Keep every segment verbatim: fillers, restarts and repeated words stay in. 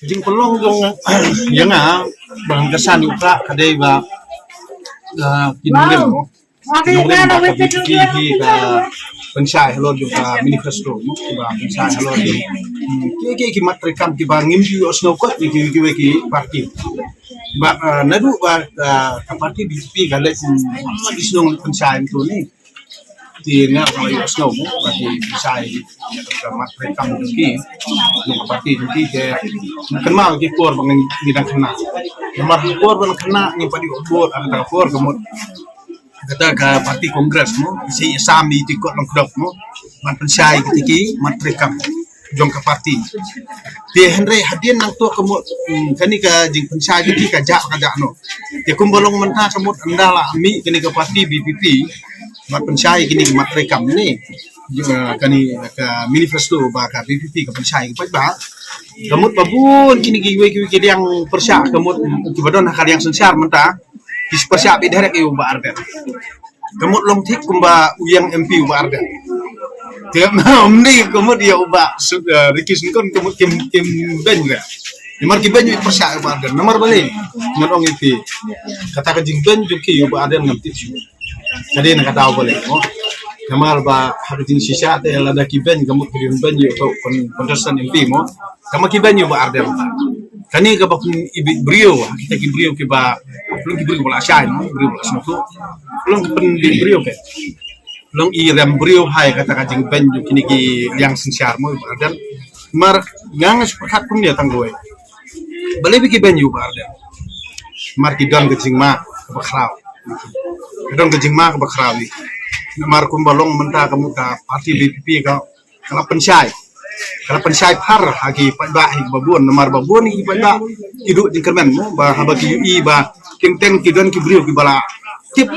Jingpynlong jong ïa nga ba ngan kyrshan ïa u Prah ka dei ba, ah, ki nongrim, ki nongrim ba ka B P P hi ka pynshai halor jong ka manifesto, ba pynshai halor jong, hmm, ki, ki, ki mat treikam kiba ngim ju ïohsngew kot ïa ki, ki, ki party. Ba, ah, naduh ba, ah, ka party B P P ka leit, hmm, ki shnong pynshai mynta ne. Te nga ba ïohsngew ba ki pynshai ka mat treikam jong ki, jong ka party jong ki te kynmaw ki por ba ngi dang khynnah. Namar ki por ba ngi khynnah ngi pat ïoh bor, kata ka por ka mut kata ka party Congress mo, sa ïasam ïa ki kot lyngkdop mo, ban pynshai kita ki mat treikam jong ka party. Te hynrei hadien nangta ka mut, hmm, kane ka jingpynshai jong ki ka jah ka jah noh. Te kumba long mynta ka mut ynda la mih kane ka party B P P ban pynshai kine ki mat treikam ne, eh, kane ka manifesto ba ka B P P ka pynshai ka paidbah. Ka mut ba bun kine kiwei kiwei ki liang pyrshah ka mut, hmm, kiba don ha ka liang synshar mynta ki pyrshah beit direct ïa u Bah Ardent. Ka mut long thik kumba u ïeng M P u Bah Ardent. Te ym dei ka mut ïa u Bah Su-, eh, Ricky Syngkon ka mut kim, kim beiñ re. Namar ki beiñ ïa u pyrshah u Bah Ardent. Namar balei? Ngan ong ïa phi. Kata ka jingbeiñ jong ki ïa u Bah Ardent ngam tip shuh. Ka dei na ka daw balei mo. Namar ba ha ka jingshisha te lada ki beiñ ka mut ki beiñ ïa u to kon-, contestant M P mo. Tangba ki beiñ ïa u Bah Ardent. Kane kaba pynibit briew, kita ki briew kiba, long ki briew ba la shai, briew ba la sngewthuh. Long ki pynibit briew ke. Long i rem briew ha kata ka jingbeiñ jong kine ki liang synshar mo Bah Ardent. Mar nga nga shu pyrkhat kumne tang kawei. Balei ba ki beiñ ïa u Bah Ardent? Mar ki don ka jingma kaba khraw. Ki don ka jingma kaba khraw ni. Namar kumba long mynta ka mut ka party B P P ka ka la pynshai. Ka la pynshai phar ha ki paidbah hi ba bun, namar ba bun ki paidbah ki duh jingkyrmen mo, ba haba ki ïohi ba teng teng ki don ki briew kiba la tip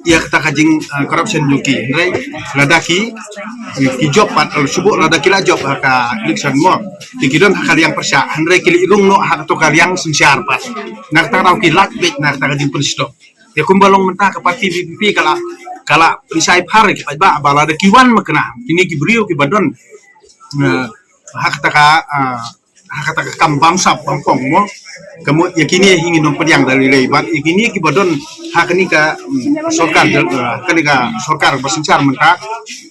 ïa kata ka jing, eh, corruption jong ki. Hynrei lada ki, ki jop pat, eh, shu bud lada ki la jop ha ka election mo, te ki don ha ka liang pyrshah, hynrei ki leit rung noh ha kato ka liang synshar pat. Na kata ka daw ki lait beit na kata ka jingpynshitom. Te kumba long mynta ka party B P P ka la, ka la pynshai phar ki paidbah ba lada ki wan makna kine ki briew kiba don, eh, ha kata ka, eh, ha kata ka kam bamsap bampong mo. Ka mut ïa kine hi ngin ym pdiang da lei lei bad ïa kine kiba don ha kane ka, mm, sorkar, eh, kane ka sorkar ba synshar mynta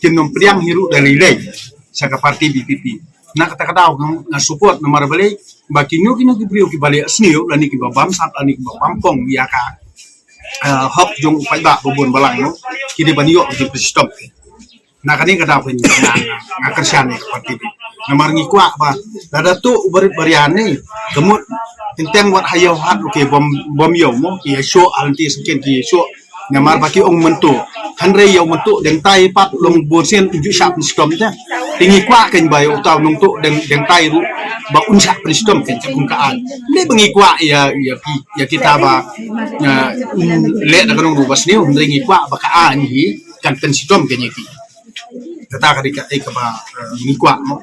kin ym pdiang hi ruh da lei lei sha ka party B P P. Na kata ka daw nga, nga support namar balei ba kino kino ki briew kiba leh sniew lane kiba bamsap lane kiba bampong ïa ka, eh, hok jong u paidbah ba bun balang no. Ki dei ban ïoh ki pynchitom. Na kane ka daw pyn nga, nga, nga kyrshan ïa ka party. Namar ngi kwah ba lada tuh u barit baria ne ka mut teng teng wat ha ïew hat, okay, bym, bym ïew mo, ki ïa shoh ha lynti syngkien ki ïa shoh. Namar ba ki ong mynta. Hynrei ïa u mynta dang tai pat long bun sien u ju shah pynchitom te. Te ngi kwah kein ba ïa uta u nongtuh dang, dang tai ruh ba un shah pynchitom kein, te kum ka aiñ. Lei ba ngi kwah ïa, ïa ki, ïa kita ba, ïa, um, leh da ka nongrim ba sniew, hynrei ngi kwah ba ka aiñ hi kan pynchitom kein ïa ki. Kata ka dei kaei kaba, eh, ngi kwah mo.